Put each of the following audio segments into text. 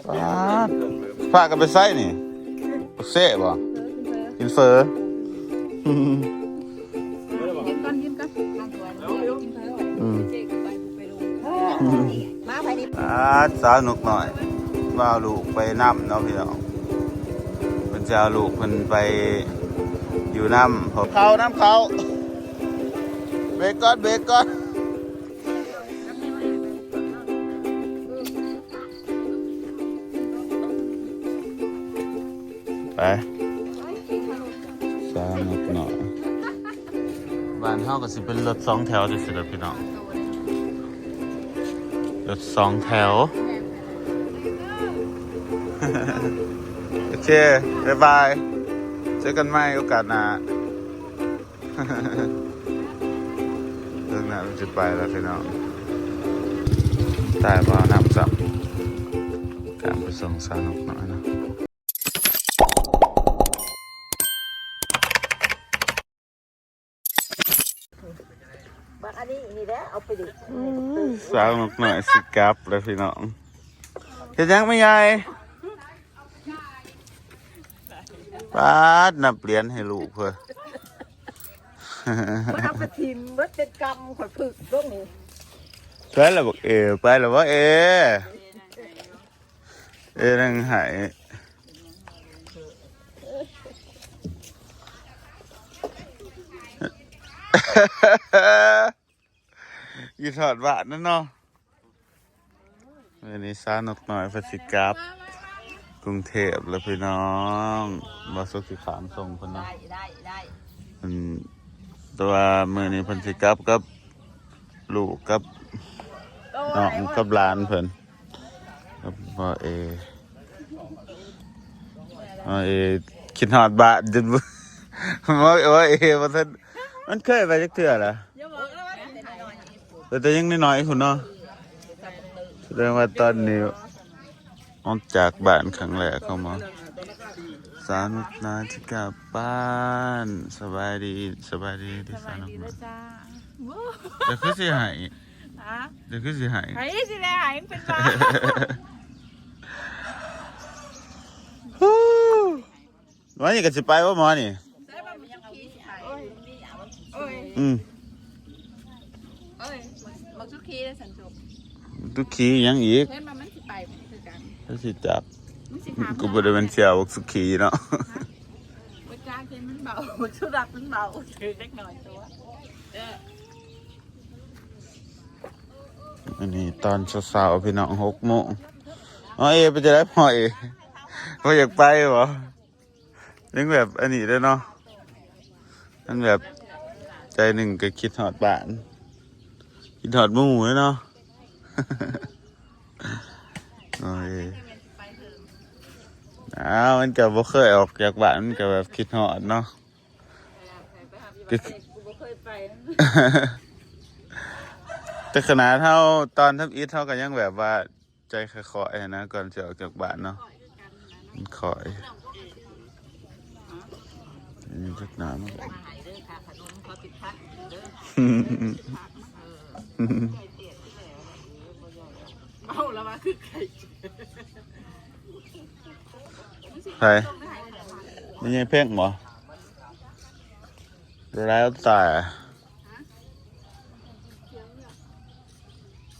ປາດ ພາກັນໄປໃສນີ້? ບັກເຊບໍ່? ກິນເຝີ. ຢືນກ່ອນ ຢືນກ່ອນ ອືມ ມາໄປນີ້ ປາດ ສາວນົກນ້ອຍ ວ່າເອົາລູກໄປນຳເນາະພີ່ນ້ອງ. ເພິ່ນຈະເອົາລູກເພິ່ນໄປຢູ່ນຳ ເຂົ້ານຳເຂົາ. ເບຣກກ່ອນ ເບຣກກ່ອນ. ໄປ ສາວນົກນ້ອຍ. ບ້ານເຮົາກໍຊິເປັນລົດສອງແຖວຈັ່ງຊີ້ແຫຼະພີ່ນ້ອງ ລົດສອງແຖວ. ໂອເຄ ບາຍບາຍ ເຈີກັນໃໝ່ໂອກາດໜ້າ. ເລື່ອງນັ້ນຊິໄປແລ້ວພີ່ນ້ອງ ຕາຍບໍ່ນຳຊ້ຳ ການໄປສົ່ງສາວນົກນ້ອຍເນາະ. ບັກອັນນີ້ນີ້ແຫຼະ ເອົາໄປດິ ອືມ ສາວນົກນ້ອຍຊິກັບແລ້ວພີ່ນ້ອງ. ເຮັດຫຍັງແມ່ໃຫຍ່? ປາດ ນັບຫຼຽນໃຫ້ລູກເພິ່ນ ມັນເອົາໄປຖິ້ມເບິດເປັນກຳ ຂ້ອຍຜຶກລົງນີ້. ໄປແລ້ວບັກເອ ໄປແລ້ວບໍ່ເອ? ເອ ນັ່ງໄຫ້ ຢູ່ທອດບ້ານນັ້ນເນາະ. ມື້ນີ້ສາວນົກນ້ອຍເພິ່ນຊິກັບກຸງເທບແລ້ວພີ່ນ້ອງ ບໍ່ສຸກຊິຂ້າມສົ່ງເພິ່ນເນາະ. ໄດ້ ໄດ້ ໄດ້ ອືມ ແຕ່ວ່າມື້ນີ້ເພິ່ນຊິກັບກັບລູກກັບນ້ອງກັບຫຼານເພິ່ນ ກັບພໍ່ເອ. ພໍ່ເອຄິດຮອດບ້ານຈົນ ພໍ່ເອບໍ່ທັນ ມັນເຄີຍໄປຈັກເທື່ອລະ ແຕ່ຍັງນ້ອຍໆພຸ້ນເນາະ. ສະແດງວ່າຕອນນີ້ອອກຈາກບ້ານຄັ້ງແລກເຂົ້າມາ. ສາວນົກນ້ອຍຊິກັບບ້ານ. ສະບາຍດີ ສະບາຍດີເດີສາວນົກນ້ອຍ. ເຈົ້າຄືຊິໄຫ້? ຮະ? ເຈົ້າຄືຊິໄຫ້? ໃຜຊິໄດ້ໄຫ້? ມັນເປັນບ້າ. ໝໍນີ້ກໍຊິໄປບໍ່ໝໍນີ້? ອືມ ບັກສຸຂີເດ້ສັນສຸກ ສຸຂີຫຍັງອີກ? ເຫັນວ່າມັນຊິໄປຄືກັນ ມັນຊິຈັບ ມັນຊິຖາມ ກໍບໍ່ໄດ້ແມ່ນສ່ຽວບັກສຸຂີເນາະ. ບໍ່ຈັກ ເຫັນມັນເບົາ ສຸດລັກມັນເບົາ ຖືກເດັກນ້ອຍຕົວະ. ອັນນີ້ຕອນເຊົ້າໆ ພີ່ນ້ອງ ຫົກໂມງ. ອໍ ເອ ເປັນຈັ່ງໃດພໍ່ເອ ບໍ່ຢາກໄປບໍ່? ຍັງແບບອັນນີ້ເດ້ເນາະ ມັນແບບໃຈໜຶ່ງກໍຄິດຮອດບ້ານ ຄິດຮອດໝູ່ເດ້ເນາະ. ໂອ້ຍ ອ້າວ ມັນກໍບໍ່ເຄີຍອອກຈາກບ້ານ ມັນກໍແບບຄິດຮອດເນາະ. ກໍ ແຕ່ຂະໜາດເຮົາຕອນທຳອິດ ເຮົາກໍຍັງແບບວ່າ ໃຈຄ່ອຍໆຫັ້ນນະ ກ່ອນຊິອອກຈາກບ້ານເນາະ ມັນຄ່ອຍ. ອັນນີ້ຈັກໜ້າມັນ ເມົາແລ້ວວ່າຄືໄກ່ ໃຜ ແມ່ໃຫຍ່ເພັງບໍ່? ແລ້ວແຕ່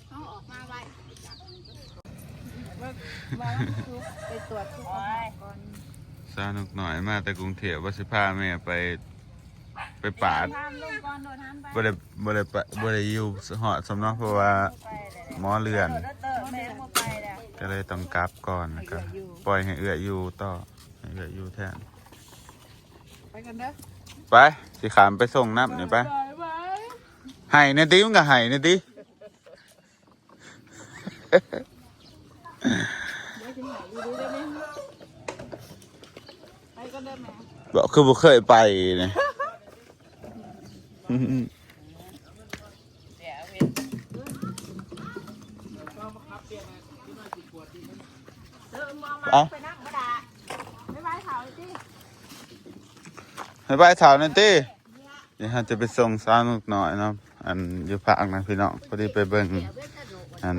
ເອົາອອກມາໄວ້ ໄປຕວດສຸຂະພາບກ່ອນ. ສາວນົກນ້ອຍມາແຕ່ກຸງເທບ ວ່າຊິພາແມ່ໄປ ໄປປາດ ໂດດທາງລົງກ່ອນ ໂດດທາງໄປ ບໍ່ໄດ້ ບໍ່ໄດ້ໄປ ບໍ່ໄດ້ຢູ່ຮອດຊ້ຳເນາະ ເພາະວ່າໝໍເລື່ອນ ແມ່ບໍ່ໄປແລ້ວ ກໍເລີຍຕ້ອງກັບກ່ອນ ແລ້ວກໍປ່ອຍໃຫ້ເອື້ອຍຢູ່ຕໍ່ ໃຫ້ເອື້ອຍຢູ່ແທນ. ໄປກັນເດີ ໄປ ຊິຂ້າມໄປສົ່ງນ້ຳນີ້ໄປ. ໄປ ໄປ ໄຫ້ແດ່ຕິ ມຶງກໍໄຫ້ແດ່ຕິ. ໄປກັນເດີແມ່ ບອກຄືບໍ່ເຄີຍໄປນີ້. ເອີ ບໍ່ມາ ເອົ້າ ໄປນຳບໍ່ດາ ໄປໄຫວ້ເຖົ້າຕິ ໄປໄຫວ້ເຖົ້ານັ້ນຕິ. ດຽວເຮົາຈະໄປສົ່ງສາວນົກນ້ອຍເນາະ ອັນຢູ່ພາກນະພີ່ນ້ອງ ພໍດີໄປເບິ່ງ ອັນ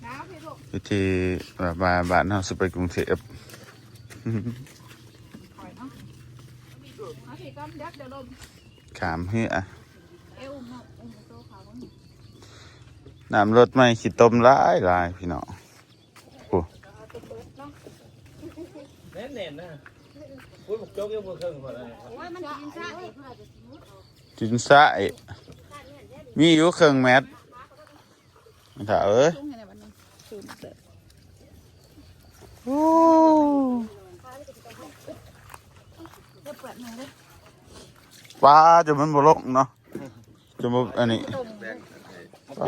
ໜາວພີ່ລູກ ໄປ ວິທີວ່າບ້ານເຮົາຊິໄປກຸງເທບ ຂ້າມເຮືອ ນ້ຳລົດໃໝ່ຂີ້ຕົມຫຼາຍໆ ພີ່ນ້ອງ. ໂອ້ ແໜ້ນໆ ນະ. ໂອ້ຍ ບັກຈົກຍັງບໍ່ເຄິ່ງພໍເລີຍ. ໂອ້ຍ ມັນກິນຊະ ກິນຊະ ມີຢູ່ເຄິ່ງແມັດ ຖ້າເອີຍ. ໂອ້ ປາ ຈະມັນບໍ່ລົງເນາະ ຈະບໍ່ອັນນີ້. ປາ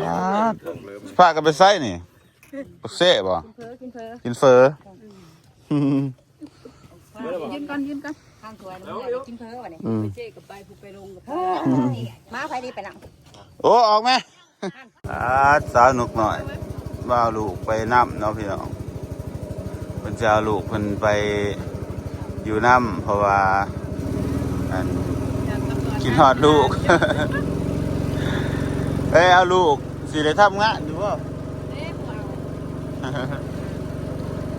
ພາກັນໄປໃສນີ້? ບັກເຊບໍ່? ກິນເຝີ ກິນເຝີ ກິນເຝີ. ຢືນກ່ອນ ຢືນກ່ອນ ທາງສວຍ ມັນຢາກໄດ້ກິນເຝີບັດນີ້. ອືມ ໄປເຈ້ກັບໄປ ຜູ້ໄປລົງກັບ ມາ ໃຜດີໄປນຳ? ໂອ້ ອອກແມ. ອາ ສາວນົກນ້ອຍ ເອົາລູກໄປນຳເນາະພີ່ນ້ອງ. ເພິ່ນຈະເອົາລູກເພິ່ນໄປຢູ່ນຳ ເພາະວ່າ ອັນ ຄິດຮອດລູກ. ເອີ ເອົາລູກ ຊິໄດ້ທຳງານຢູ່ບໍ່?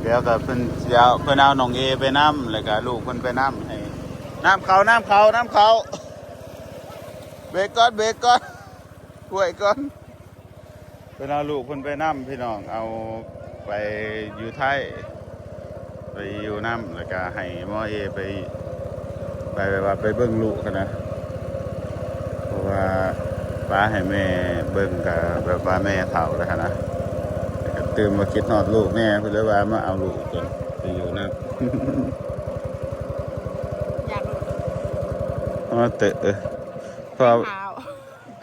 ດຽວກໍເພິ່ນຊິເອົາ ເພິ່ນເອົານ້ອງເອໄປນຳ ແລ້ວກໍລູກເພິ່ນໄປນຳ ໃຫ້ ນ້ຳເຂົ້າ ນ້ຳເຂົ້າ ນ້ຳເຂົ້າ. ເບຣກກ່ອນ ເບຣກກ່ອນ ຫ້ວຍກ່ອນ. ເພິ່ນເອົາລູກເພິ່ນໄປນຳ ພີ່ນ້ອງ ເອົາໄປຢູ່ໄທ ໄປຢູ່ນຳ ແລ້ວກະໃຫ້ໝໍເອໄປ ໄປແບບວ່າໄປເບິ່ງລູກຫັ້ນນະ ເພາະວ່າປ້າໃຫ້ແມ່ເບິ່ງກະແບບວ່າແມ່ເຖົ້າແລ້ວຫັ້ນນະ ແລ້ວກະຕື່ມມາຄິດຮອດລູກແນ່ ເພິ່ນເລີຍວ່າມາເອົາລູກເພິ່ນໄປຢູ່ນຳ. ຮອດເຕີ ເພາະ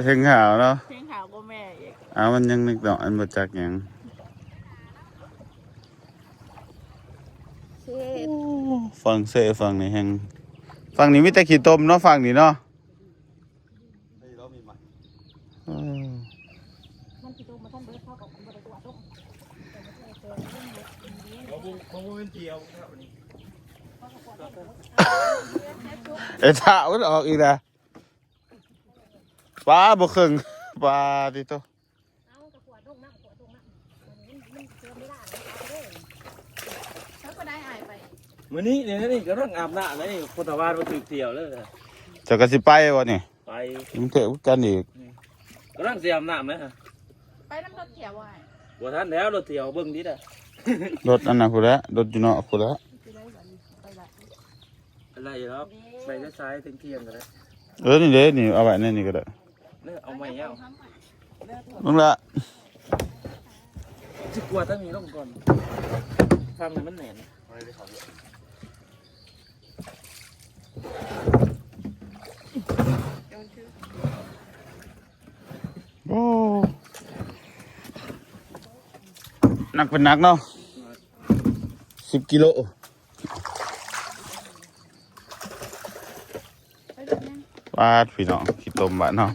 ເພງຫາວເນາະ ເພງຫາວກວ່າແມ່ອີກ. ອ້າວ ມັນຍັງເດັກນ້ອຍ ມັນບໍ່ຈັກຫຍັງ. ເຊ ໂອ້ ຝັ່ງເຊ ຝັ່ງນີ້ແຮງ ຝັ່ງນີ້ມີແຕ່ຂີ້ຕົມເນາະ ຝັ່ງນີ້ເນາະ. ເອີ ມັນຂີ້ຕົມບໍ່ທັນເບິດ ເຮົາກໍບໍ່ໄດ້ກວດລົງ. ເອີ ຖ້າມັນອອກອີກນະ. ປາ ບໍ່ເຄິ່ງ ປາ ຕິໂຕ. ເອົາ ກໍຂວດລົງນຳ ຂວດລົງນຳ ມັນ ມັນເຕີມເວລາແລ້ວ ເອົາໄປເດີ. ເຈົ້າກໍໄດ້ອ້າຍໄປ ມື້ນີ້ນີ້ ນີ້ກຳລັງອາບນ້ຳແລ້ວນີ້ ຄົນຕາວານມາຖືກທ່ຽວແລ້ວ. ເຈົ້າກໍຊິໄປບໍ່ນີ້? ໄປ ກຸງເທບຄືກັນອີກ ອືມ ກຳລັງຊິອາບນ້ຳແລ້ວ. ໄປນຳລົດທ່ຽວບໍ່ອ້າຍ? ບໍ່ທັນແລ້ວ ລົດທ່ຽວເບິ່ງຕິດະ ລົດອັນນັ້ນພຸ້ນແຫຼະ ລົດຢູ່ນອກພຸ້ນແຫຼະ. ຊິໄດ້ບັດນີ້ ໄປລະ ໄດ້ດອກ ໄປແຕ່ສາຍເທີ່ຍງໆກໍໄດ້. ເອີ ນີ້ເດ້ ນີ້ເອົາໄວ້ໃນນີ້ກໍໄດ້. ເອີ ເອົາໃໝ່ແລ້ວ ເບິ່ງລະ ຊິກວາດທາງນີ້ລົງກ່ອນ ຝັ່ງນີ້ມັນແໜ້ນ. ໂອ້ ໜັກເປັນໜັກເນາະ ສິບກິໂລ. ປາດ ພີ່ນ້ອງ ຂີ້ຕົມບາດເນາະ.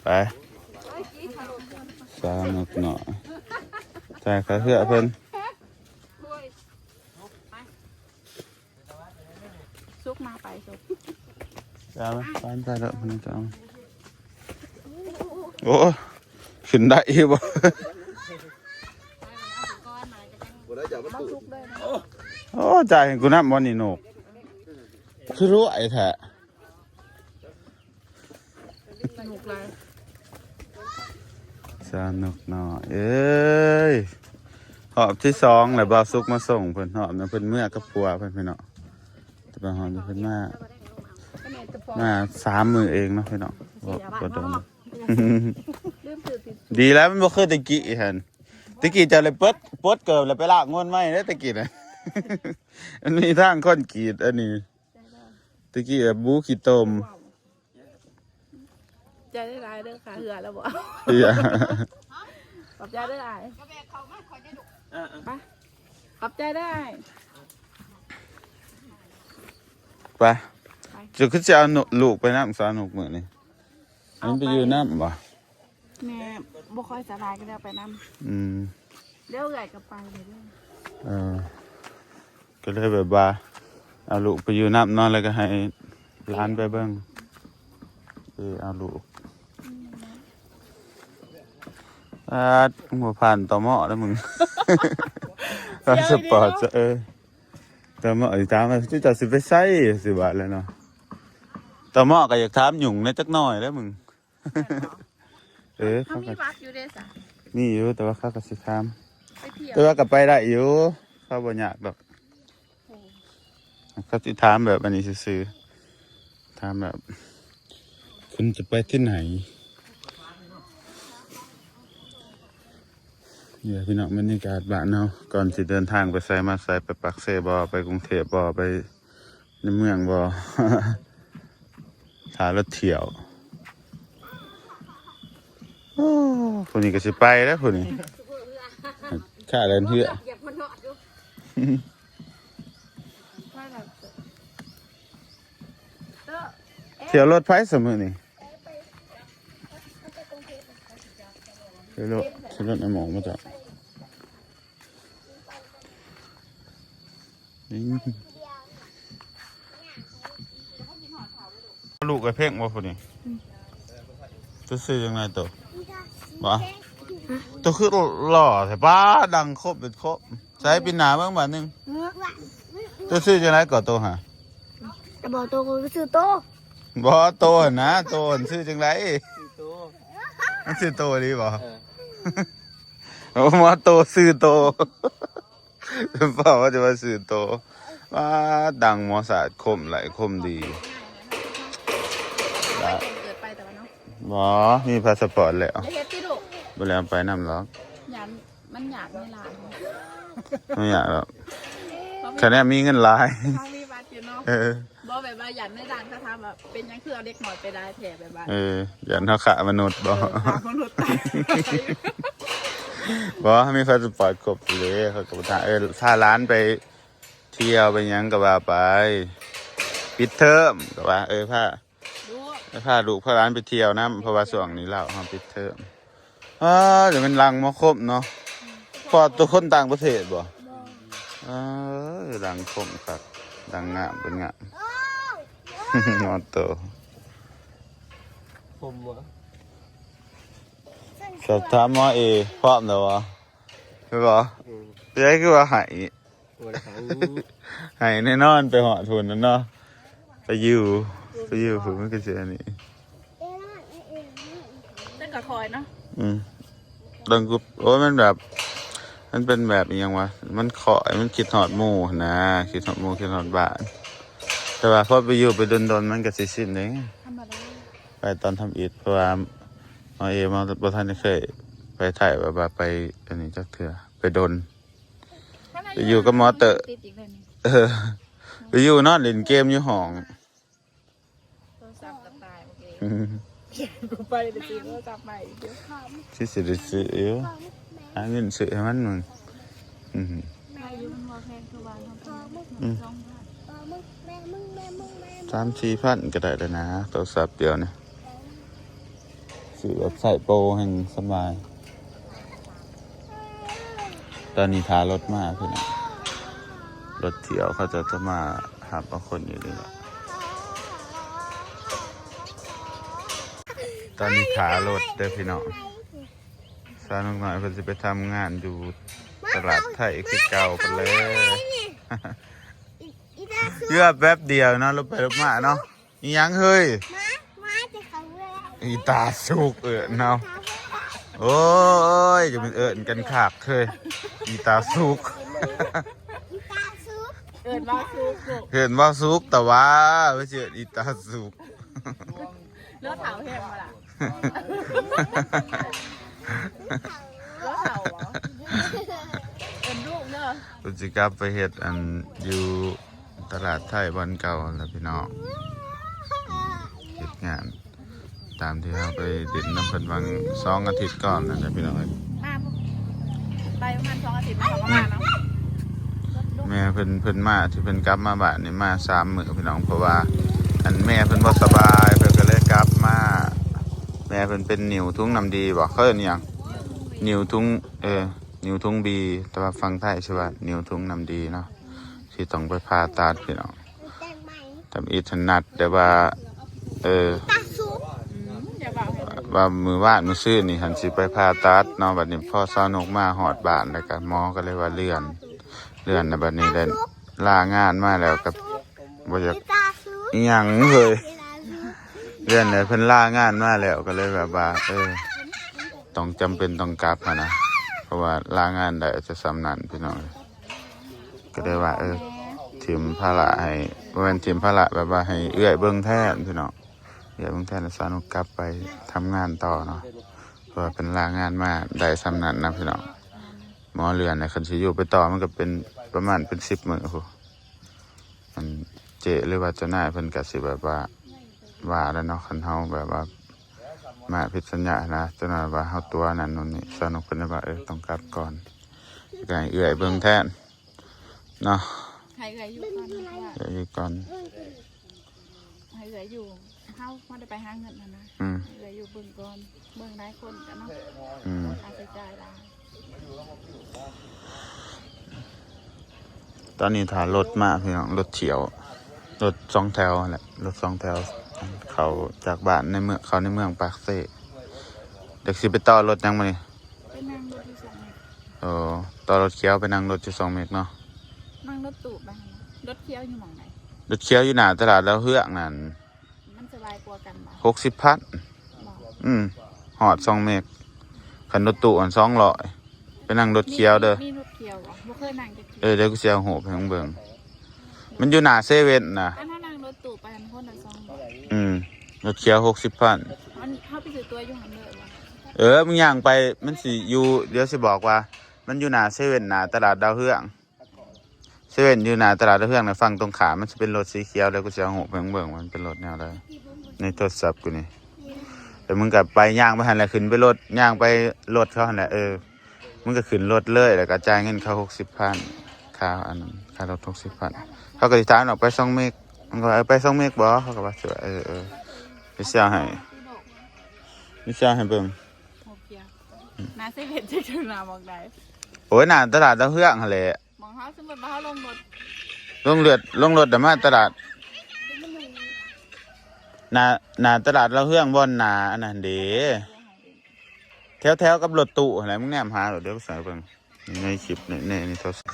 ໄປ ສາວນົກນ້ອຍ ຈ່າຍຄ່າເຮືອເພິ່ນ. ສຸກມາໄປສຸກ ຈະໄປ ໄປແລ້ວ ມັນຈະ ໂອ້ ຂຶ້ນໄດ້ອີກບໍ່? ບໍ່ໄດ້ຈະມາຕູ້ ໂອ້ ຈ່າຍໃຫ້ກູນຳບໍ່ນີ້ນົກ ຄືລວຍແທ້. ສະໜຸກຫຼາຍ ສາວນົກນ້ອຍເອີຍ ຮອບທີສອງແລ້ວ ບ່າວສຸກມາສົ່ງເພິ່ນ ຮອບນັ້ນເພິ່ນເມືອກັບຜົວເພິ່ນ ພີ່ນ້ອງ ແຕ່ວ່າຮອບນີ້ເພິ່ນມາ ມາສາມມື້ເອງເນາະ ພີ່ນ້ອງ ບໍ່ ບໍ່ດົນ. ລືມຖືຕິດ ດີແລ້ວ ມັນບໍ່ຄືແຕ່ກີ້ຫັ້ນ ແຕ່ກີ້ເຈົ້າເລີຍເປີດ ປົດເກີບແລ້ວໄປລ້າງງົນໃໝ່ເດ້ ແຕ່ກີ້ນະ ມັນມີທາງຄອນກຣີດອັນນີ້ ແຕ່ກີ້ແບບບູຂີ້ຕົມ. ໃຈຫຼາຍເດີ ຄ່າເຮືອແລ້ວບໍ່? ເຮືອ ຂອບໃຈເດີອ້າຍ ອ່າໆ ໄປ ຂອບໃຈເດີອ້າຍ ໄປ ໄປ ເຈົ້າຄືຊິເອົາລູກໄປນຳສາວນົກມື້ນີ້? ມັນໄປຢູ່ນຳບໍ່? ແມ່ບໍ່ຄ່ອຍສະບາຍກໍເລີຍເອົາໄປນຳ. ອືມ ດຽວເອື້ອຍກໍໄປເລີຍເດີ. ເອີ ກໍເລີຍແບບວ່າເອົາລູກໄປຢູ່ນຳເນາະ ແລ້ວກໍໃຫ້ຫຼານໄປເບິ່ງ ເອີ ເອົາລູກ ອາດ ມຶງບໍ່ຜ່ານ ຕມ ເດີ້ມຶງ ພາສປອດ ເອີ ຕມ ຊິຖາມວ່າ ເຈົ້າຊິໄປໃສ ຊິວ່າແລ້ວເນາະ ຕມ ກໍຢາກຖາມຫຍຸ້ງແດ່ຈັກໜ້ອຍແລ້ວມຶງ. ເອີ ເຂົາມີບັດຢູ່ເດ້ຊະ ມີຢູ່ ແຕ່ວ່າເຂົາກໍຊິຖາມ ໄປທ່ຽວ ແຕ່ວ່າກໍໄປໄດ້ຢູ່ ເຂົາບໍ່ຍາກດອກ ໂອ້ ເຂົາຊິຖາມແບບອັນນີ້ຊື່ໆ ຖາມແບບ ຄຸນຈະໄປທີ່ໄຫນ ນີ້ແຫຼະພີ່ນ້ອງ ບັນຍາກາດບ້ານເຮົາ ກ່ອນຊິເດີນທາງໄປໃສມາໃສ ໄປປາກເຊບໍ ໄປກຸງເທບບໍ ໄປ ໃນເມືອງບໍ່ ຖ້າລົດທ່ຽວ ໂອ້ ຜູ້ນີ້ກໍຊິໄປແລ້ວຜູ້ນີ້ ຂ້າແລ່ນເຮືອ ທ່ຽວລົດໃຜຊະມື້ນີ້ ຂີ່ລົດ ຂີ່ລົດໄອ້ໝອກມາຈາກ ລູກໄອ້ເພັງບໍ່ຜູ້ນີ້ ອືມ ໂຕຊື່ຈັ່ງໃດໂຕ ບໍ່ ໂຕຄືຫຼໍ່ແທ້ ປ້າ ດັງຄົບເປັນຄົບ ໃສ່ປີນໜ້າເບິ່ງບາດໜຶ່ງ ໂຕຊື່ຈັ່ງໃດກໍໂຕຫາ ແຕ່ບໍ່ໂຕກໍຊື່ໂຕ ບໍ່ ໂຕຫັ້ນນະ ໂຕຫັ້ນຊື່ຈັ່ງໃດ ຊື່ໂຕ ມັນຊື່ໂຕອີ່ຫຼີບໍ່ ເອີ ໂອ້ ມາໂຕຊື່ໂຕ ເວົ້າວ່າຈະວ່າຊື່ໂຕ ວ່າດັງໝໍສາດຄົມຫຼາຍຄົມດີ ໄປແຈ້ງເກີດໄປແຕ່ວ່າເນາະ ບໍ່ ມີພາສະປອດແລ້ວ ຢ່າເຮັດຕິລູກ ບໍ່ແລ້ວໄປນຳຫຼອກ ຢ້ານມັນຍາກໃນຫຼານ ບໍ່ຍາກດອກ ຄະແນນມີເງິນຫຼາຍ ເຮົາມີບັດຢູ່ເນາະ ເອີ ບໍ່ ແບບວ່າຢ້ານໃນດ່ານເຂົາຖາມວ່າ ເປັນຫຍັງຄືເອົາເດັກນ້ອຍໄປຫຼາຍແທ້ ແບບວ່າ ເອີ ຢ້ານເຮົາຄ້າມະນຸດບໍ່ ເອີ ຄ້າມະນຸດ ບໍ່ ມີພາສະປອດຄົບເລີຍ ເຂົາກໍບໍ່ຖ້າ ເອີ ພາຫຼານໄປທ່ຽວໄປຫຍັງກໍວ່າໄປ ປິດເທີມກໍວ່າ ເອີ ພາ ລູກ ພາລູກພາຫຼານໄປທ່ຽວນຳ ເພາະວ່າຊ່ວງນີ້ລາວເຮົາປິດເທີມ ອ້າ ຈະແມ່ນຫຼັ່ງມາຄົມເນາະ ອືມ ພໍ້ໂຕຄົນຕ່າງປະເທດບໍ່ ບໍ່ ເອີ ຫຼັ່ງຄົມຄັກ ດັງງາມເປັນງາມ ໂອ້ ມອໂຕ ຄົມບໍ່ ສອບຖາມໝໍເອ ພ້ອມແລ້ວບໍ່ ແມ່ນບໍ່ ອືມ ເປັນຫຍັງຄືວ່າໄຫ້ ບໍ່ໄດ້ໃຫ້ ໃຫ້ແນ່ນອນ ໄປຮອດພຸ້ນນະເນາະ ໄປຢູ່ ໄປຢູ່ພຸ້ນ ມັນກໍຊິອັນນີ້ ແຕ່ກໍຄອຍເນາະ ອືມ ເບິ່ງກຸບ ໂອ້ຍ ມັນແບບ ມັນເປັນແບບອີ່ຫຍັງວະ ມັນຄອຍ ມັນຄິດຮອດໝູ່ຫັ້ນນະ ຄິດຮອດໝູ່ ຄິດຮອດບ້ານ ແຕ່ວ່າພໍໄປຢູ່ໄປດົນໆ ມັນກໍຊິຊິນເດ້ ທຳມະດາ ໄປຕອນທຳອິດ ເພາະວ່າໝໍເອມາບໍ່ທັນໄດ້ເຄີຍໄປໄທ ແບບວ່າໄປອັນນີ້ຈັກເທື່ອ ໄປດົນ ໄປຢູ່ກັບໝໍເຕີ ຕິດອີກແລ້ວນີ້ ເອີ ໄປຢູ່ນອນຫຼິ້ນເກມຢູ່ຫ້ອງ ໂທລະສັບກໍຕາຍເມື່ອກີ້ ອືມ ກູໄປໄດ້ຊື້ໂທລະສັບໃໝ່ອີກຢູ່ ຊິ ຊິໄດ້ຊື້ຢູ່ ຫາເງິນຊື້ໃຫ້ມັນ ອືມ ໄດ້ຢູ່ ມັນບໍ່ແພງຄືບ້ານເຮົາ ອືມ ສອງພັນ ສາມສີ່ພັນກໍໄດ້ແລ້ວນະ ໂທລະສັບດຽວນີ້ ຊື້ແບບໃຊ້ໂປແຮ່ງສະບາຍ ຕອນນີ້ຖ້າລົດມາພີ່ນ້ອງ ລົດທ່ຽວເຂົາເຈົ້າຈະມາຮັບເອົາຄົນຢູ່ນີ້ແຫຼະ ຕອນນີ້ຖ້າລົດເດີ້ພີ່ນ້ອງ ສາວນົກນ້ອຍເພິ່ນຊິໄປທຳງານຢູ່ຕະຫຼາດໄທຄືເກົ່າພຸ້ນແຫຼະ ເກືອແປັບດຽວເນາະ ລົດໄປລົດມາເນາະ. ອີຫຍັງເຮີ້ຍ? ໝາ ໝາຈະເຂົ້າເຮືອນ. ອີຕາສຸກເອີ້ນເຮົາ. ໂອ້ຍ ຈະແມ່ນເອີ້ນກັນຄັກເຮີ້ຍ ອີຕາສຸກ. ອີຕາສຸກ. ເອີ້ນວ່າສຸກລູກ ເອີ້ນວ່າສຸກ ແຕ່ວ່າ ວ່າຊິເອີ້ນອີຕາສຸກ. ເລືອດເຖົ້າແຮງບໍ່ລະ? ເລືອດເຖົ້າບໍ່? ເອີ້ນລູກເດີ. ເພິ່ນຊິກັບໄປເຮັດອັນຢູ່ຕະຫຼາດໄທບ່ອນເກົ່າຫັ້ນແຫຼະພີ່ນ້ອງ ເຮັດງານຕາມທີ່ເຮົາໄປຫຼິ້ນນຳເພິ່ນຫວ່າງສອງອາທິດກ່ອນນັ້ນແຫຼະພີ່ນ້ອງເອີຍ. ມາ ໄປປະມານສອງອາທິດ ເຮົາກໍມາເນາະ. ແມ່ເພິ່ນ ເພິ່ນມາ ທີ່ເພິ່ນກັບມາບ້ານນີ້ມາສາມມື້ພີ່ນ້ອງ ເພາະວ່າອັນແມ່ເພິ່ນບໍ່ສະບາຍ ເພິ່ນກໍເລີຍກັບມາ. ແມ່ເພິ່ນເປັນໜິວທຸງນ້ຳດີບໍ ເຂົາເອີ້ນຫຍັງ ໜິວທຸງ ເອີ ນິ້ວທຸງບີ ແຕ່ວ່າຝັ່ງໄທຊິວ່ານິ້ວທຸງນ້ຳດີເນາະ ຊິຕ້ອງໄປຜ່າຕັດພີ່ນ້ອງ. ທຳອິດຖະໜັດ ແຕ່ວ່າ ເອີ ອືມ ຢ່າເວົ້າໃຫ້ ວ່າມື້ວານມື້ຊືນນີ້ຫັ້ນຊິໄປຜ່າຕັດເນາະ. ບັດນີ້ພໍສາວນົກມາຮອດບ້ານແລ້ວກໍໝໍກໍເລີຍວ່າເລື່ອນ ເລື່ອນ ແລ້ວບັດນີ້ໄດ້ລາງານມາແລ້ວກໍບໍ່ຢາກອີ່ຫຍັງເລີຍ. ເລື່ອນ ແລ້ວເພິ່ນລາງານມາແລ້ວ ກໍເລີຍແບບວ່າ ເອີ ຕ້ອງ ຈຳເປັນຕ້ອງກັບຫັ້ນນະ ເພາະວ່າລາງານໄດ້ຈະສ່ຳນັ້ນພີ່ນ້ອງ. ກໍເລີຍວ່າ ເອີ ຖິ້ມພາລະໃຫ້ ບໍ່ແມ່ນຖິ້ມພາລະ ແບບວ່າໃຫ້ເອື້ອຍເບິ່ງແທນພີ່ນ້ອງ. ເອື້ອຍເບິ່ງແທນ ແລ້ວສາວນົກກັບໄປທຳງານຕໍ່ເນາະ ເພາະວ່າເພິ່ນລາງານມາໄດ້ສ່ຳນັ້ນນະພີ່ນ້ອງ. ໝໍເລື່ອນນະ ຄັນຊິຢູ່ໄປຕໍ່ມັນກໍເປັນປະມານເປັນສິບມື້ພຸ້ນ. ອັນເຈ້ ຫຼືວ່າເຈົ້ານາຍເພິ່ນກໍຊິແບບວ່າ ວ່າແລ້ວເນາະ ຄັນເຮົາແບບວ່າມາຜິດສັນຍານະ ເຈົ້ານາຍວ່າເຮົາຕົວະນັ້ນໂນ່ນນີ້. ສາວນົກເພິ່ນເລີຍວ່າ ເອີ ຕ້ອງກັບກ່ອນ ກໍໃຫ້ເອື້ອຍເບິ່ງແທນເນາະ. ໃຫ້ເອື້ອຍຢູ່ກ່ອນດີກວ່າ ເອື້ອຍຢູ່ກ່ອນ ໃຫ້ເອື້ອຍຢູ່ ເຮົາບໍ່ໄດ້ໄປຫາເງິນຫັ້ນນະ. ອືມ ໃຫ້ເອື້ອຍຢູ່ເບິ່ງກ່ອນ ເບິ່ງຫຼາຍຄົນກໍເນາະ ອືມ ຄ່າໃຊ້ຈ່າຍຫຼາຍ. ຕອນນີ້ຖ້າລົດມາພີ່ນ້ອງ ລົດຖ້ຽວ ລົດສອງແຖວຫັ້ນແຫຼະ ລົດສອງແຖວ ເຂົ້າຈາກບ້ານໃນເມືອງ ເຂົ້າໃນເມືອງປາກເຊ. ຈັກຊິໄປຕໍ່ລົດຫຍັງມື້ນີ້? ໄປນັ່ງລົດຢູ່ສອງເມັກ. ໂອ້ ຕໍ່ລົດຂຽວໄປນັ່ງລົດຢູ່ສອງເມັກເນາະ. ນັ່ງລົດຕູ້ໄປຫັ້ນນະ. ລົດຂຽວຢູ່ໝ່ອງໃດ? ລົດຂຽວຢູ່ໜ້າຕະຫຼາດດາວເຮືອງນັ້ນ. ມັນສະບາຍກວ່າກັນບໍ່? ຫົກສິບພັນ. ບໍ່? ອືມ ຮອດສອງເມັກ. ຄັນລົດຕູ້ຫັ້ນສອງຮ້ອຍ. ໄປນັ່ງລົດຂຽວເດີ. ມີ ມີລົດຂຽວບໍ່? ບໍ່ເຄີຍນັ່ງຈັກເທື່ອ. ເອີ ດຽວກູຊິເອົາຮູບໃຫ້ມຶງເບິ່ງ. ມັນຢູ່ໜ້າເຊເວັ່ນນະ. ຄັນເຮົານັ່ງລົດຕູ້ໄປຫັ້ນຄົນລະສອງຮ້ອຍ. ອືມ ລົດຂຽວຫົກສິບພັນ. ມັນ ເຮົາໄປຊື້ຕົ໋ວຢູ່ຫັ້ນເລີຍບໍ່? ເອີ ມຶງຍ່າງໄປ ມັນຊິຢູ່ ດຽວຊິບອກວ່າ ມັນຢູ່ໜ້າເຊເວັ່ນ ໜ້າຕະຫຼາດດາວເຮືອງ. ເຊເວັ່ນຢູ່ໜ້າຕະຫຼາດດາວເຮືອງນະ ຝັ່ງຕົງຂ້າມ ມັນຊິເປັນລົດສີຂຽວ ແລ້ວກູຊິເອົາຮູບໃຫ້ມຶງເບິ່ງວ່າມັນເປັນລົດແນວໃດ ໃນໂທລະສັບກູນີ້. ແລ້ວມຶງກໍໄປ ຍ່າງໄປຫັ້ນແຫຼະ ຂຶ້ນໄປລົດ ຍ່າງໄປລົດເຂົາຫັ້ນແຫຼະ. ເອີ ມຶງກໍຂຶ້ນລົດເລີຍ ແລ້ວກໍຈ່າຍເງິນເຂົາຫົກສິບພັນ ຄ່າອັນ ຄ່າລົດຫົກສິບພັນ. ເຂົາກໍຊິຖາມວ່າ ໄປສອງເມັກ ມັນກໍວ່າ ເອີ ໄປສອງເມັກບໍ່? ເຂົາກໍວ່າ ເອີ ເອີ ເອີ ເປັນຊາວໃຫ້ ເປັນຊາວໃຫ້ເບິ່ງ. ໜ້າເຊເວັ່ນຈັກໜ້າໝ່ອງໃດ? ໂອ້ຍ ໜ້າຕະຫຼາດດາວເຮືອງຫັ້ນແຫຼະ. ໝ່ອງເຮົາ ສົມມຸດວ່າເຮົາລົງລົດ ລົງເລືອດ ລົງລົດ ແລ້ວມາຕະຫຼາດ ໜ້າ ໜ້າຕະຫຼາດດາວເຮືອງ ບ່ອນໜ້າອັນນັ້ນເດ້ ແຖວໆກັບລົດຕູ້ຫັ້ນແຫຼະ. ມຶງແນມຫາໂລດ ດຽວໃສ່ເບິ່ງໃນຄລິບ ໃນ ໃນ ໃນໂທລະສັບ.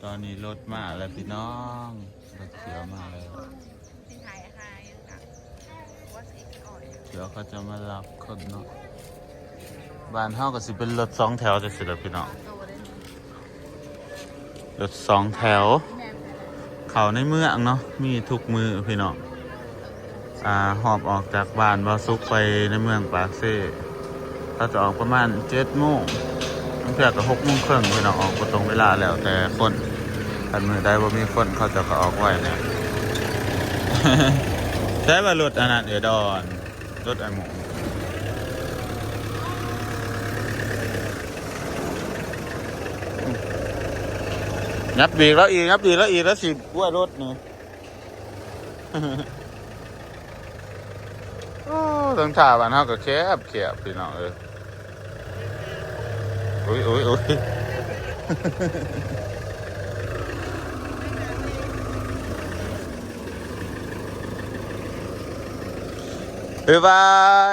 ຕອນນີ້ລົດມາແລ້ວພີ່ນ້ອງ ລົດຂຽວມາແລ້ວ. ດຽວເຂົາຈະມາຮັບຄົນເນາະ. ບ້ານເຮົາກໍຊິເປັນລົດສອງແຖວຈັ່ງຊີ້ແຫຼະພີ່ນ້ອງ. ລົດສອງແຖວ ເຂົ້າໃນເມືອງເນາະ ມີທຸກມື້ພີ່ນ້ອງ. ອ່າ ຮອບອອກຈາກບ້ານບ່າວສຸກໄປໃນເມືອງປາກເຊ ເຂົາຈະອອກປະມານເຈັດໂມງ ບາງເທື່ອກໍຫົກໂມງເຄິ່ງພີ່ນ້ອງ. ອອກບໍ່ຕົງເວລາ ແລ້ວແຕ່ຄົນ. ຄັນມື້ໃດບໍ່ມີຄົນ ເຂົາເຈົ້າກໍອອກໄວແຫຼະ. ໃສວ່າລົດອັນນັ້ນ ເອື້ອຍດອນ ລົດໄອ້ໝູ່ ຫຍັບບີກລາວອີກ ຫຍັບບີກລາວອີກ ລາວຊິກວດລົດນີ້. ໂອ້ ທາງທ່າບ້ານເຮົາກໍແຄບໆ ພີ່ນ້ອງເອີຍ. ໂອ້ຍ ໂອ້ຍ ໂອ້ຍ ບາຍບາ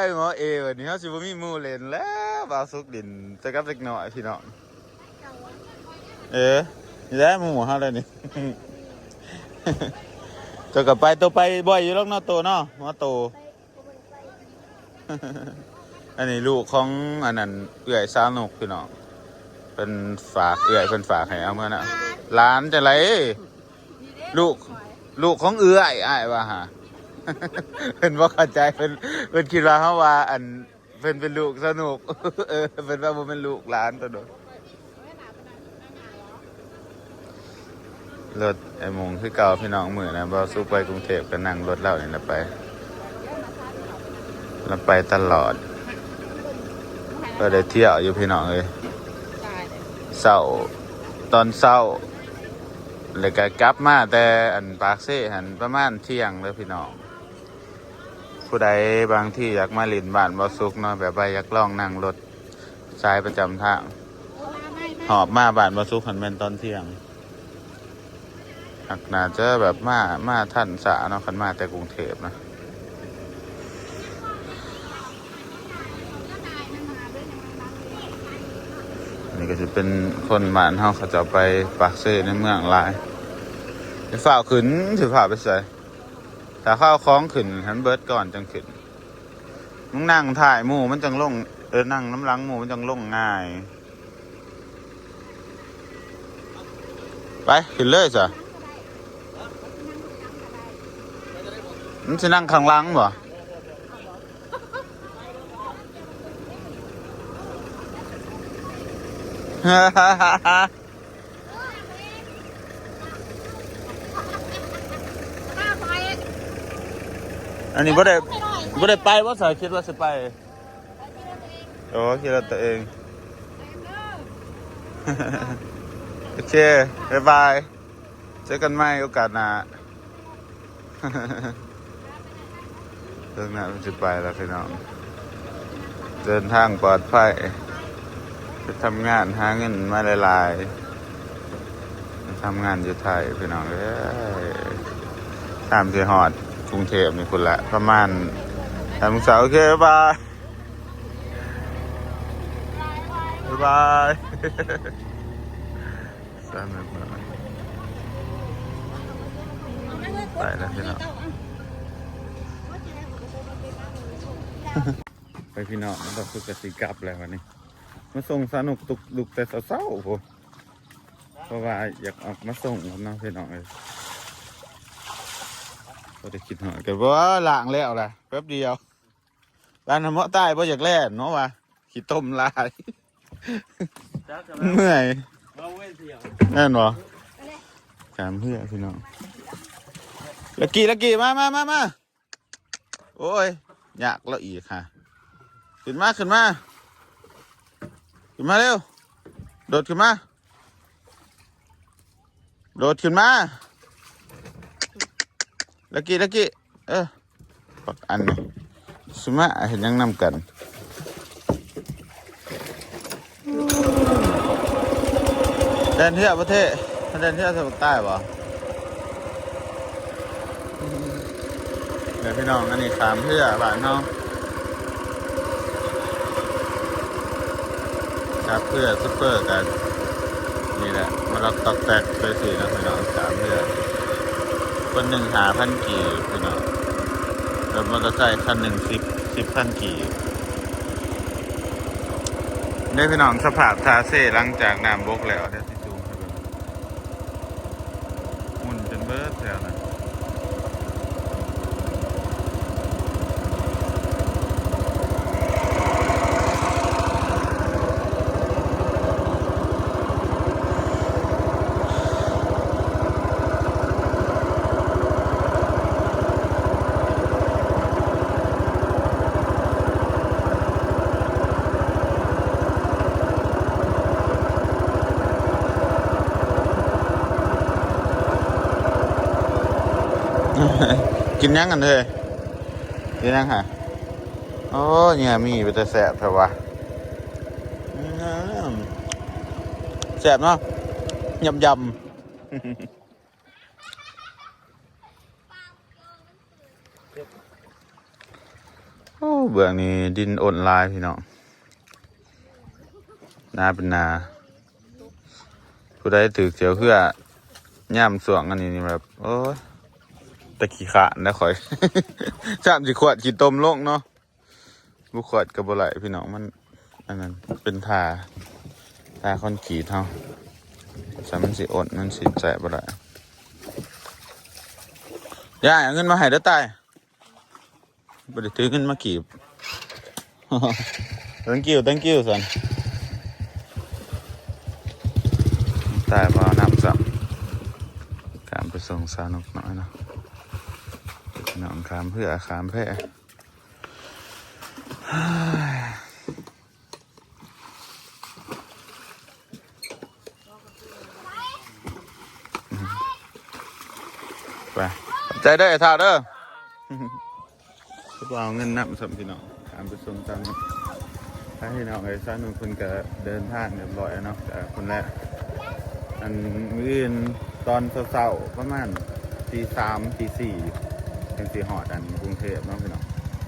ຍ ໝໍເອ. ບັດນີ້ເຮົາຊິບໍ່ມີໝູ່ຫຼິ້ນແລ້ວ ບ່າວສຸກຫຼິ້ນແຕ່ກັບເດັກນ້ອຍພີ່ນ້ອງ. ເອີ ນີ້ແຫຼະໝູ່ເຮົາແລ້ວນີ້. ເຈົ້າກໍໄປ ໂຕໄປບ່ອຍຢູ່ດອກເນາະ ໂຕເນາະ ໝໍໂຕ. ອັນນີ້ລູກຂອງອັນນັ້ນ ເອື້ອຍສາວນົກ ພີ່ນ້ອງ. ເພິ່ນຝາກ ເອື້ອຍເພິ່ນຝາກໃຫ້ເອົາເມືອນະ. ຫຼານຈັ່ງໃດ? ລູກ ລູກຂອງເອື້ອຍ ອ້າຍວ່າຫາ. ເພິ່ນບໍ່ເຂົ້າໃຈ ເພິ່ນ ເພິ່ນຄິດວ່າເຮົາວ່າອັນ ເພິ່ນເປັນລູກສາວນົກ. ເອີ ເພິ່ນວ່າບໍ່ແມ່ນລູກຫຼານຕົວໂດ. ລົດໄອ້ໝູ່ຄືເກົ່າພີ່ນ້ອງ. ມື້ນັ້ນບ່າວສຸກໄປກຸງເທບກໍນັ່ງລົດລາວນີ້ແຫຼະໄປ ລາວໄປຕະຫຼອດ ກໍໄດ້ທ່ຽວຢູ່ພີ່ນ້ອງເອີຍ. ເຊົ້າ ຕອນເຊົ້າ ແລ້ວກໍກັບມາແຕ່ອັນປາກເຊຫັ້ນປະມານທ່ຽງເດີພີ່ນ້ອງ. ຜູ້ໃດບາງທີຢາກມາຫຼິ້ນບ້ານບ່າວສຸກເນາະ ແບບວ່າຢາກລອງນັ່ງລົດສາຍປະຈຳທາງ ຮອບມາບ້ານບໍ່ສຸກຫັ້ນແມ່ນຕອນທ່ຽງ. ຫາກໜ້າຈະແບບມາ ມາທັນຊ້າເນາະ ຄັນມາແຕ່ກຸງເທບນະ. ນີ້ກໍຊິເປັນຄົນບ້ານເຮົາ ເຂົາເຈົ້າໄປປາກເຊໃນເມືອງຫຼາຍ. ຊິຟ້າວຂຶ້ນ ຊິຟ້າວໄປໃສ? ຖ້າເຂົາເອົາຂອງຂຶ້ນໃຫ້ມັນເບິດກ່ອນຈັ່ງຂຶ້ນ. ມຶງນັ່ງທ້າຍໝູ່ມັນຈັ່ງລົງ ເອີ ນັ່ງນຳຫຼັງໝູ່ມັນຈັ່ງລົງງ່າຍ. ໄປ ຂຶ້ນເລີຍຊະ. ມັນຊິນັ່ງຂ້າງຫຼັງບໍ່? ອັນນີ້ບໍ່ໄດ້ ບໍ່ໄດ້ໄປບໍ່? ສາຍຄິດວ່າຊິໄປ. ໂອ້ ຂີ່ລົດຕົວເອງ. ໂອເຄ ບາຍບາຍ ເຈີກັນໃໝ່ໂອກາດໜ້າ. ເຖິງນັ້ນມັນຊິໄປແລ້ວພີ່ນ້ອງ ເດີນທາງປອດໄພ ໄປທຳງານຫາເງິນມາຫຼາຍໆ ໄປທຳງານຢູ່ໄທພີ່ນ້ອງເອີຍ. ຕາມຊິຮອດກຸງເທບນີ້ພຸ້ນແຫຼະ ປະມານແປດໂມງເຊົ້າ. ໂອເຄ ບາຍບາຍ ບາຍບາຍ. ສະໜຸກເນາະ ໄປແລ້ວພີ່ນ້ອງ. ໄປພີ່ນ້ອງ ຕ້ອງຄືກະຊິກັບແລ້ວບັດນີ້ ມາສົ່ງສະໜຸກລຸກແຕ່ເຊົ້າໆ ພຸ້ນ ເພາະວ່າຢາກອອກມາສົ່ງເນາະພີ່ນ້ອງເອີຍ. ບໍ່ໄດ້ຄິດຮອດ ກໍບໍ່ວ່າລ້າງແລ້ວລະ ແປັບດຽວ. ບ້ານນຳເມາະໃຕ້ບໍ່ຢາກແລ່ນເນາະວ່າ ຂີ້ຕົມຫຼາຍ ເມື່ອຍ ແມ່ນບໍ່? ຂ້າມເຮືອພີ່ນ້ອງ. ລັກກີ້ ລັກກີ້ ມາ ມາ ມາ ມາ. ໂອ້ຍ ຍາກແລ້ວອີກຫາ. ຂຶ້ນມາ ຂຶ້ນມາ ຂຶ້ນມາເລັວ ໂດດຂຶ້ນມາ. ໂດດຂຶ້ນມາ ລັກກີ້ ລັກກີ້. ເອີ ບັກອັນນີ້ ຊິມາເຮັດຫຍັງນຳກັນ? ແລ່ນເຮືອບໍ່ເທ່? ແລ່ນເຮືອໃສ່ບັກຕາຍບໍ່? ເດີພີ່ນ້ອງ ອັນນີ້ຂ້າມເຮືອບ້ານເຮົາ. ຄັບເຮືອຊຸບເປີກັນນີ້ແຫຼະ ມາລັອກຕອກແຕັກໄປຊີ້ເນາະພີ່ນ້ອງ. ສາມເຮືອ ຄົນໜຶ່ງຫ້າພັນກີບພີ່ນ້ອງ. ລົດມໍເຕີໄຊຄັນໜຶ່ງສິບ ສິບພັນກີບ. ນີ້ພີ່ນ້ອງ ສະພາບທ່າເຊຫຼັງຈາກນ້ຳບົກແລ້ວ ດຽວຊິຊູມໃຫ້ເບິ່ງ. ໝຸ່ນຈົນເບິດແຖວນັ້ນ. ກິນຫຍັງກັນເອີຍ? ເຮັດຫຍັງຫະ? ໂອ້ ເຫຍື່ອໝີ່ເປັນຕາແຊບແທ້ວະ. ອືມ ແຊບເນາະ ຢຳໆ. ໂອ້ ເບື້ອງນີ້ດິນໂອນຫຼາຍພີ່ນ້ອງ ໜາເປັນໜາ. ຜູ້ໃດຖືກຈຽວເຮືອຍາມຊ່ວງອັນນີ້ນີ້ແບບ ໂອ້ຍ ແຕ່ຂີ້ຄ້ານແລ້ວຂ້ອຍ ຊ້ຳຊິຂວດຂີ້ຕົມລົງເນາະ. ບໍ່ຂວດກໍບໍ່ໄດ້ພີ່ນ້ອງ ມັນອັນນັ້ນເປັນທ່າ ທ່າຄອນກຣີດເຮົາ ຖ້າມັນຊິອົດ ມັນຊິໃຊ້ບໍ່ໄດ້. ຍາຍ ເອົາເງິນມາໃຫ້ເດີ້ ຕາຍ. ບໍ່ໄດ້ຖືເງິນມາກີບ. Thank you, thank you ຊັ້ນ. ຕາຍບໍ່ເອົານ້ຳຊ້ຳ. ຂ້າມໄປສົ່ງສາວນົກນ້ອຍເນາະ. ພີ່ນ້ອງ ຂ້າມເຮືອ ຂ້າມແພ. ໄປ ຂອບໃຈເດີ້ ໄອ້ທ້າວເດີ້. ຄືບໍ່ເອົາເງິນນຳຊ້ຳ ພີ່ນ້ອງ. ຖາມໄປສົ່ງຕາມເນາະ. ພີ່ນ້ອງເອີຍ ສາວໜຸ່ງເພິ່ນກໍເດີນທາງຮຽບຮ້ອຍແລ້ວເນາະ ກໍພຸ້ນແຫຼະ ອັນ ມື້ອື່ນຕອນເຊົ້າໆ ປະມານຕີສາມ ຕີສີ່ ຈັ່ງຊິຮອດອັນກຸງເທບເນາະພີ່ນ້ອງ.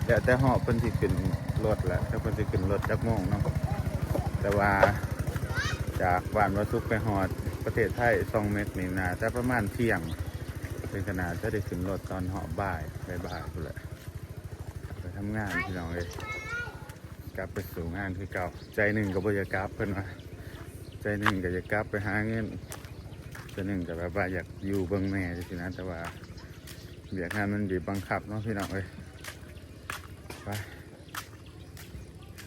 ແລ້ວແຕ່ຮອບເພິ່ນຊິຂຶ້ນລົດແຫຼະ ແຕ່ເພິ່ນຊິຂຶ້ນລົດຈັກໂມງເນາະ ແຕ່ວ່າຈາກບ້ານວາສຸກໄປຮອດປະເທດໄທ ຊ່ອງເມັກນີ້ ໜ້າຈະປະມານທ່ຽງ ເພິ່ນກໍໜ້າຈະໄດ້ຂຶ້ນລົດຕອນຮອບບ່າຍ ບ່າຍໆ ພຸ້ນແຫຼະ ໄປທຳງານພີ່ນ້ອງເອີຍ ກັບໄປສູ່ງານຄືເກົ່າ. ໃຈໜຶ່ງກໍບໍ່ຢາກກັບ ເພິ່ນວ່າ ໃຈໜຶ່ງກໍຢາກກັບໄປຫາເງິນ ໃຈໜຶ່ງກໍແບບວ່າຢາກຢູ່ເບິ່ງແມ່ຈັ່ງຊີ້ນະ ແຕ່ວ່າວຽກງານມັນບີບບັງຄັບເນາະພີ່ນ້ອງເອີຍ. ໄປ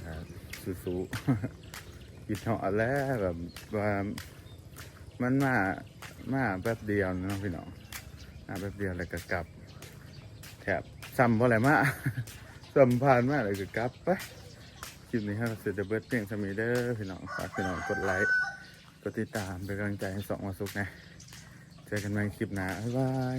ອ່າ ສູ້ໆ ຄິດຮອດແລ້ວ ແບບວ່າ ມັນມາ ມາແປັບດຽວເນາະພີ່ນ້ອງ ມາແປັບດຽວແລ້ວກໍກັບ ແທບຊ້ຳບໍ່ໄດ້ມາ ຊ້ຳຜ່ານມາແລ້ວກໍກັບໄປ. ຄລິບນີ້ເຮົາກໍຊິໄດ້ເບິດພຽງສ່ຳນີ້ເດີພີ່ນ້ອງ. ຝາກພີ່ນ້ອງກົດໄລ ກົດຕິດຕາມ ເປັນກຳລັງໃຈໃຫ້ຊ່ອງວາສຸກແດ່. ເຈີກັນໃໝ່ຄລິບໜ້າ ບາຍບາຍ.